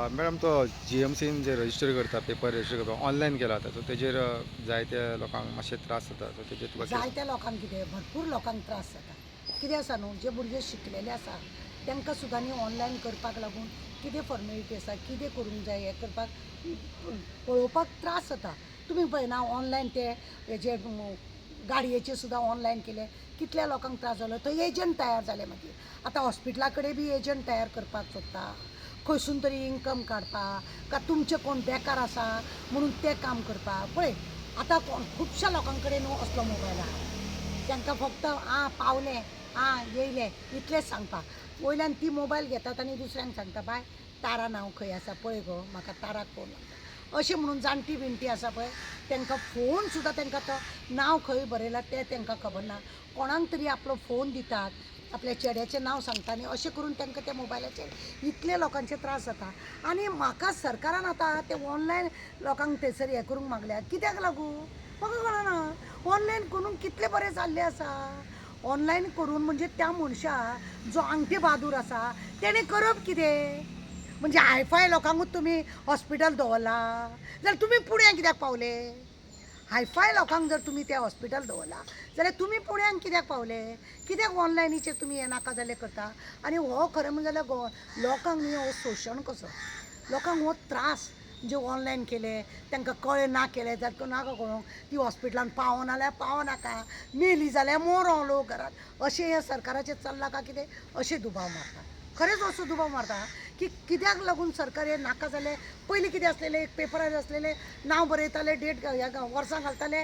Madam, तो जीएमसीन जे register करता, paper register करता, ऑनलायन केला आतां, सो तेजेर जायत्या लोकांक मातशे त्रास जाता, सो तेजेर तुका कितें? जायत्या लोकांक कितें, भरपूर लोकांक त्रास जाता. कितें आसा न्हू, जे भुरगे शिकलेले आसा तांकां सुद्दां न्ही ऑनलायन करपाक लागून कितें फॉर्मेलिटी आसा, कितें करूंक जाय हें करपाक पळोवपाक त्रास जाता. तुमी पळयना ऑनलायन ते हेजे गाडयेचे सुद्दां ऑनलायन केले, कितल्या लोकांक त्रास जालो. थंय एजंट तयार जाले. मागीर आतां हॉस्पिटला कडेन बी एजंट तयार करपाक सोदता, खंयसून तरी इन्कम काडपाक, का तुमचे कोण बेकार आसा म्हणून तें काम करपाक. पळय आतां कोण खुबश्या लोकां कडेन न्हू असलो मोबायल आहा, तांकां फक्त आं पावलें, आं येयलें इतलेंच सांगपाक. वयल्यान ती मोबायल घेतात आनी दुसऱ्यांक सांगता, बाय तारा नांव खंय आसा पळय गो, म्हाका ताराक फोन लागता अशें म्हणून. जाणटी बिणटी आसा पळय तांकां फोन सुद्दां, तांकां तो नांव खंय बरयलां तें तांकां खबर ना. कोणाक तरी आपलो फोन दितात, आपल्या चेड्याचें नांव सांगता आनी अशें करून तांकां त्या मोबायलाचेर इतले लोकांचे त्रास जाता. आनी म्हाका सरकारान आतां ते ऑनलायन लोकांक थंयसर हें करूंक मागल्या, कित्याक लागून म्हाका कळना. ऑनलायन करून कितलें बरें जाल्लें आसा. ऑनलायन करून म्हणजे त्या मनशाक जो आंगठे बहादूर आसा तेणें करप कितें? म्हणजे हायफाय लोकांकूच तुमी हॉस्पिटल दवरलां जाल्यार तुमी पुण्याक कित्याक पावले? हायफाय लोकांक जर तुमी तें हॉस्पिटल दवरलां जाल्यार तुमी पुण्याक कित्याक पावले? कित्याक ऑनलायनीचेर तुमी हें नाका जाल्लें करता? आनी हो खरें म्हणलें जाल्यार लोकांक न्ही हो शोशण कसो, लोकांक हो त्रास. म्हणजे ऑनलायन केलें तांकां कळ्ळें ना, केलें जाल्यार नाका कळोंक, ती हॉस्पिटलान पावना जाल्यार पावनाका, मेली जाल्यार मोरो लोक घरात, अशें हें सरकाराचें चल्लां काय कितें अशें दुबाव मारता. खरेंच असो दुबाव मारता की कित्याक लागून सरकार हें नाका जालें. पयलीं कितें आसलेलें, एक पेपरार आसलेलें, नांव बरयताले, डेट ह्या वर्सां घालताले,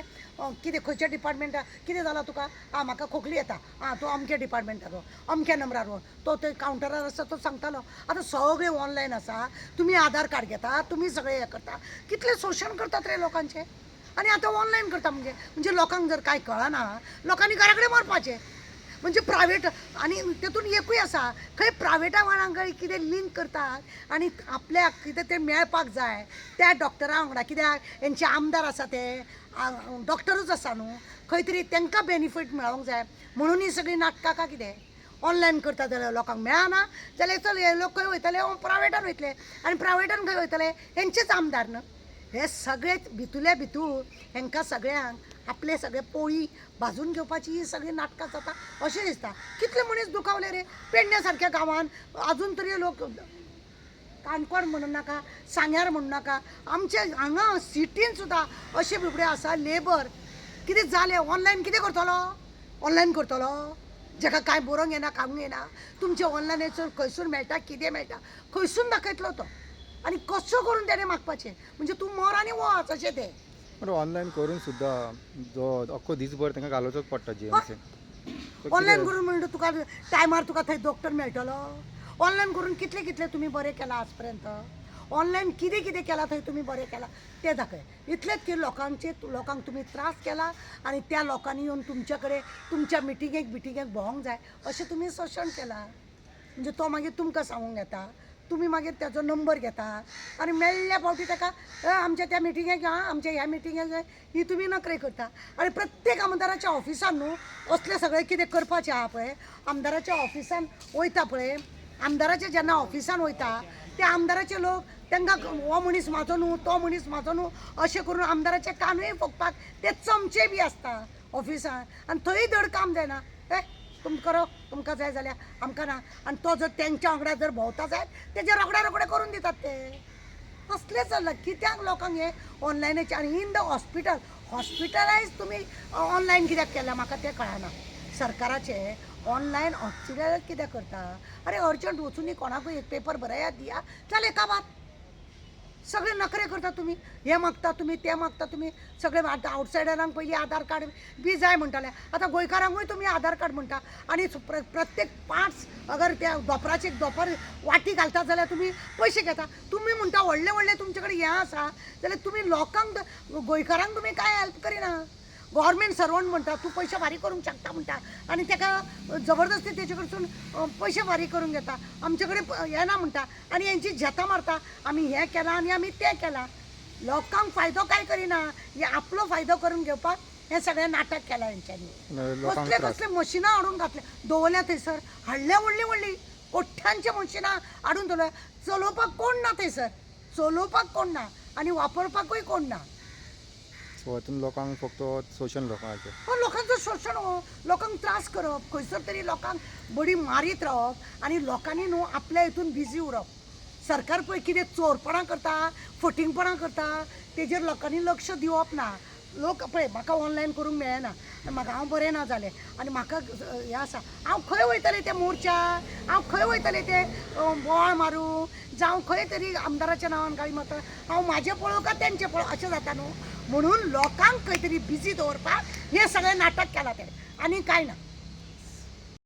कितें खंयच्या डिपार्टमेंटाक कितें जालां तुका, आं म्हाका खोकली येता, आं तूं अमक्या डिपार्टमेंटार वच, अमक्या नंबरार वच, तो थंय कावंटरार आसा तो सांगतालो. आतां सगळें ऑनलायन आसा, तुमी आधार कार्ड घेता, तुमी सगळें हें करता, कितलें शोशण करतात रे लोकांचें. आनी आतां ऑनलायन करता म्हणजे म्हणजे लोकांक जर कांय कळना, लोकांनी घरा कडेन मरपाचें. म्हणजे प्रायवेट, आनी तेतून एकूय आसा, खंय प्रायवेटा वांगडा कितें लिंक करतात आनी आपल्याक कितें तें मेळपाक जाय त्या डॉक्टरा वांगडा, कित्याक हेंचे आमदार आसा ते डॉक्टरूच आसा न्हू, खंय तरी तांकां बेनिफीट मेळोंक जाय म्हणून ही सगळीं नाटकां काय कितें. ऑनलायन करता जाल्यार लोकांक मेळना जाल्यार चल हे लोक खंय वयतले? प्रायवेटान वयतले. आनी प्रायवेटान खंय वयतले? हेंचेच आमदार न्हू. हे सगळे भितुले भितूर हेंकां सगळ्यांक आपले सगळे पोळी भाजून घेवपाची ही सगळीं नाटकां जाता अशें दिसता. कितले मनीस दुखावले रे पेडण्या सारक्या गांवान. अजून तरी लोक काणकोण म्हणून नाका, सांग्यार म्हणून नाका, आमच्या हांगा सिटीन सुद्दां अशे बिबडे आसा. लेबर कितें जालें, ऑनलायन कितें करतलो? ऑनलायन करतलो जेका कांय बरोवंक येना, खावंक येना. तुमचें ऑनलायनाचेर खंयसून मेळटा, कितें मेळटा, खंयसून दाखयतलो तो आनी कसो करून तेणें मागपाचें? म्हणजे तूं मर आनी वच अशें तें. बट ऑनलायन करून सुद्दां जो अख्खो दीसभर तांकां घालोवचोच पडटा जीएमसीन. ऑनलायन करून म्हणटा तुका टायमार तुका थंय डॉक्टर मेळटलो? ऑनलायन करून कितले कितले तुमी बरें केलां आज पर्यंत? ऑनलायन कितें कितें केलां थंय तुमी बरें केलां तें दाखय. इतलेंच की लोकांचे लोकांक तुमी त्रास केला आनी त्या लोकांनी येवन तुमच्या कडेन तुमच्या मिटिंगेक बिटिंगेक भोंवंक जाय अशें तुमी शोशण केलां. म्हणजे तो मागीर तुमकां सांगूंक येता, तुमी मागीर ताजो नंबर घेता आनी मेळ्ळ्या फावटी ताका आमच्या त्या मिटिंगेक या, आमच्या ह्या मिटिंगेक, ही तुमी नखरे करता. आनी प्रत्येक आमदाराच्या ऑफिसान न्हू असलें सगळें कितें करपाचें आहा पळय, आमदाराच्या ऑफिसान वयता पळय, आमदाराच्या जेन्ना ऑफिसान वयता ते आमदाराचे लोक तांकां हो मनीस म्हाजो न्हू, तो मनीस म्हाजो न्हू अशें करून आमदाराचे कानूय फुकपाक ते चमचे बी आसता ऑफिसान. आनी थंय धड काम जायना, ए तुमकां करो, तुमकां जाय जाल्यार आमकां ना. आनी तो जर तेंच्या वांगडा जर भोंवता जायत तेजे रोखडे रोखडे करून दितात ते. असलें चल्लां. कित्याक लोकांक हें ऑनलायनाचें? आनी इन the hospital hospitalise तुमी ऑनलायन कित्याक केलां म्हाका तें कळना. सरकाराचें ऑनलायन हॉस्पिटलायज कित्याक करता? अरे अर्जंट वचून कोणाकूय एक पेपर बरयात, दिया, जालें काबार. सगळे नखरे करता तुमी, हें मागता तुमी, तें मागता तुमी सगळे. आतां आवटसायडरांक पयलीं आधार कार्ड बी जाय म्हणटाले, आतां गोंयकारांकूय तुमी आधार कार्ड म्हणटा. आनी प्रत्येक पार्ट्स अगर त्या दोपराचे दोपर वाटी घालता जाल्यार तुमी पयशे घेता. तुमी म्हणटा व्हडले व्हडले तुमचे कडेन हें आसा जाल्यार तुमी लोकांक गोंयकारांक तुमी कांय हेल्प करिना. गव्हर्मेंट सर्वंट म्हणटा तूं पयशे फारीक करूंक शकता म्हणटा आनी ताका जबरदस्ती तेजे कडसून पयशे फारीक करून घेता. आमचे कडेन येना म्हणटा आनी हेंची झेतां मारता, आमी हें केलां आनी आमी तें केलां. लोकांक फायदो कांय करिना, हे आपलो फायदो करून घेवपाक हें सगळें नाटक केलां हेंच्यांनी. कसले कसले मशिनां हाडून घातले, दवरल्या थंयसर, हाडल्या व्हडली व्हडली. कोट्यांचे मशिनां हाडून दवरल्या. चलोवपाक कोण ना थंयसर, चलोवपाक कोण ना आनी वापरपाकूय कोण ना. सो हातून लोकांक फक्त शोशण लोकांचें. हो लोकांचो शोशण, हो लोकांक त्रास करप, खंयसर तरी लोकांक बडी मारीत रावप आनी लोकांनी न्हू आपल्या हितून बिजी उरप. सरकार पळय कितें चोरपणां करता, फटींगपणां करता, तेजेर लोकांनी लक्ष दिवप ना. लोक पळय म्हाका ऑनलायन करूंक मेळना, म्हाका हांव बरें ना जालें आनी म्हाका हें आसा, हांव खंय वयतलें ते मोर्चा, हांव खंय वयतलें ते बोवाळ मारूं, जावं खंय तरी आमदाराच्या नांवान गाळी मारता, हांव म्हाजें पळोवं काय तेंचें पळोवं अशें जाता न्हू. म्हणून लोकांक खंय तरी बिजी दवरपाक हें सगळें नाटक केलां तें, आनी कांय ना.